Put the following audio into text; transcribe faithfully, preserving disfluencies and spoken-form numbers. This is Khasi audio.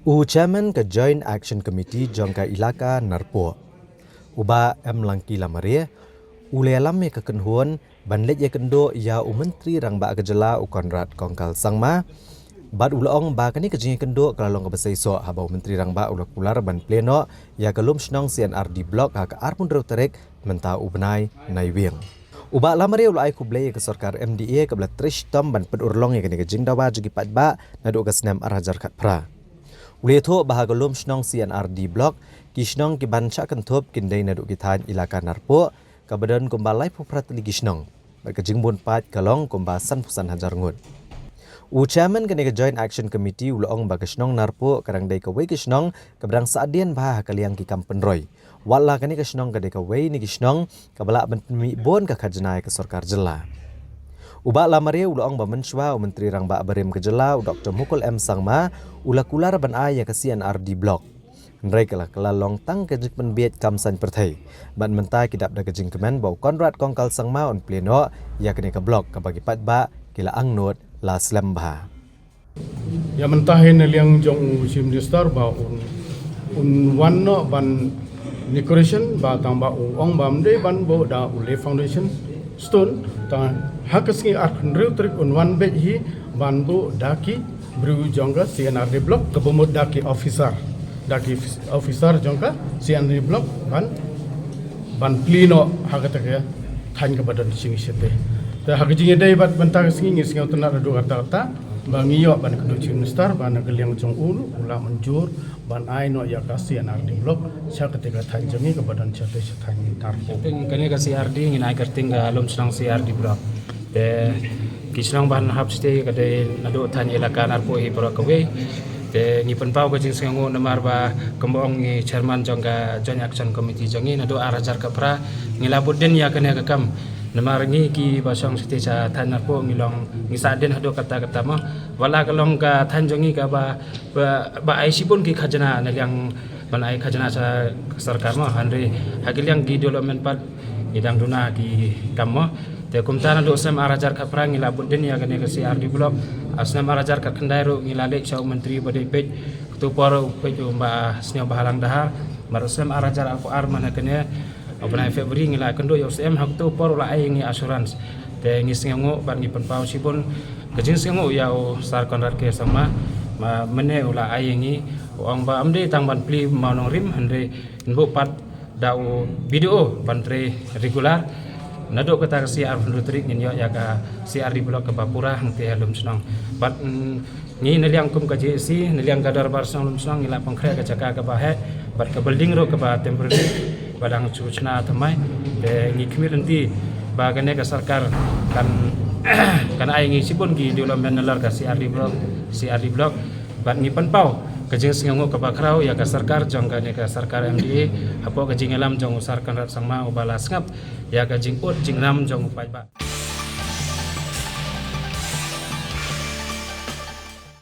U Chairman ka Joint Action Committee jong ka Elaka Narpuh, u Bah M Langki Lamare, u la ïalam ïa ka kynhun ban leit ïakynduh ïa u Myntri Rangbah ka jylla u Conrad Kongkal Sangma, bad u la ong ba kane ka jingïakynduh ka la long kaba seisoh haba u Myntri Rangbah u la kular ban plie noh ïa ka lum shnong C and RD Block ha ka arphew hynriew tarik mynta u bnai Naiwieng. U Bah Lamare u la ai khublei ïa ka sorkar M D A kaba la trei shitom ban pynurlong ïa kane ka jingdawa jong ki paidbah naduh ka snem ar hajar khatphra. U la ïathuh ba ha ka lum shnong C and RD Block, ki shnong kiban shah kynthup kin dei naduh ki thaiñ Elaka Narpuh, kaba don kumba laiphew phra tylli ki shnong, bad ka jingbun paid ka long kumba sanphew san hajar ngut. U Chairman kane ka Joint Action Committee u la ong ba ka shnong Narpuh ka dang dei kawei ka shnong kaba dang sahdien bha ha ka liang ki kam pynroi, wat la kane ka shnong ka dei kawei na ki shnong kaba lah ban pynmih bun ka khajna ïa ka sorkar jylla. U Bah Lamare u la ong ba mynshuwa u Myntri Rangbah barim ka jylla u Doktor Mukul M Sangma u la kular ban ai ïa ka C and RD Block, hynrei ka la, ka la long tang ka jingpynbiej kam saiñ pyrthei, bad mynta ki dap da ka jingkmen ba u Conrad Kongkal Sangma un plie noh ïa kane ka block kaba ki paidbah ki la angnud la slem bha. Ïa mynta hi na liang jong u Chief Minister ba un, un wan noh ban inauguration ba tang ba u ong ba ym dei ban buh da u lay foundation stone, tang ha ka sngi arphew hynriew tarik un wan beit hi ban buh da ki briew jong ka C and RD Block kaba mut da ki officer, da ki officer jong ka C and RD Block ban, ban plie noh ha kata ka thaiñ kaba don shisha te. Te ha ka jingïadei bad mynta ka sngi ngi sngewtynnat haduh katta katta ba ngi ïoh ban kynduh Chief Minister ba na ka liang jong u u la mynjur ban ai noh ïa ka C and RD Block sha kata ka thaiñ jong ngi kaba don sha te sha thaiñ Narpuh. Kane ka C R D ngin ai kyrteng ka lum shnong C R D Block. Te ki shnong ba hap shatei ka dei naduh thaiñ Elaka Narpuh hi baroh kawei. Te ngi pynpaw ka jingsngewnguh namar ba kumba ong i Chairman jong ka Joint Action Committee jong ngi naduh ar hajar khatphra ngi la bud dien ïa kane ka kam. Namar ngi kiba shong shatei sha thaiñ Narpuh ngi long ngi sahdien haduh katta katta mo. Wat la ka long ka thaiñ jong ngi kaba, ba, ba ai shibun ki khajna na liang ban ai khajna sha sorkar mo, hynrei ha ki liang ki development pat ngi dang duna ki kam mo. Te kumta naduh snem ar hajar khatphra ngi la bud dien ïa kane ka C R D Block. Ha snem ar hajar khatkhyndai ruh ngi la leit sha u Myntri ba dei peit, kato por u peit u Bah Sniawbhalang Dhar. Bad ha snem ar hajar arphew ar mynta kane u bnai February ngi la kynduh ïa u C M, ha kato por u la ai ïa ngi assurance. Te ngi sngewnguh bad ngi pynpaw shibun ka jingsngewnguh ïa u Sir Conrad K Sangma, ba mynne u la ai ïa ngi, u ong ba ym dei tang ban plie mawnongrim, hynrei yn buh pat da u B D O ban trei regular. Naduh kata ka sngi arphew hynriew tarik ngin ïoh ïa ka C R D Block kaba pura hangtei ha lum shnong. Bad, mm, ngi na liang kum ka J A C, na liang ka Dorbar Shnong Lum Shnong ngi la pynkhreh ka jaka kaba heh bad ka building ruh kaba temporary ba dang shu shna thymmai. Te ngi khmih lynti ba kane ka sorkar kan, kan ai ngi shibun ki development nalor ka C R D Block, C R D Block. Bad ngi pynpaw ka jingsngewnguh kaba khraw ïa ka sorkar jong kane ka sorkar M D A hapoh ka jingïalam jong u Sir Conrad Sangma uba la sngap ïa ka jingud jingram jong u paidbah.